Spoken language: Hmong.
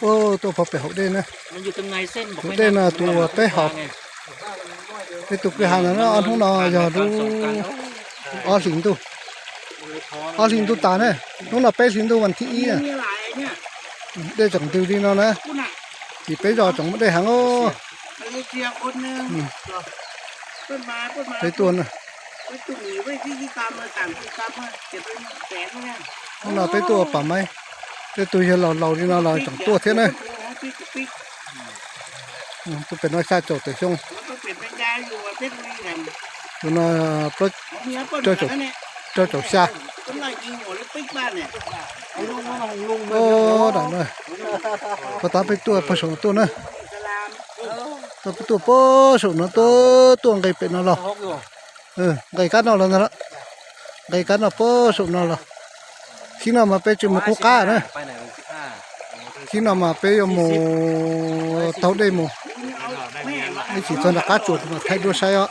Tuaj pov pem hauv dej na. Hauv dej no tus uas peb haus, peb tus kwj ha ntawd na, ob hnub no yog lub ob hlis ntuj, ob hlis ntuj tas na. Hnub no peb hlis ntuj vas thib ib na. Dej tseem ntws li no na, vim peb zos tseem muaj dej heev os. Peb tuaj, hnub no peb tuaj ua pam maib, tej tug yawg laus laus li no los tseem tuaj thiab na. Tuaj pem no xya caum tawm xyoo, tus no rau caum xya. Ua, pov tab peb tuaj pog saum no tuaj na, peb tuaj pog saum no tuaj, tuaj nqes pem no los, nqes kab no los ntag, nqes kab no pog saum no los. Khib no mas peb tsis mus qub qab na, khib no mas peb yuav mus taug dej mus, ib chim txog nram qab tsuas kuv mam thaij duab saib os.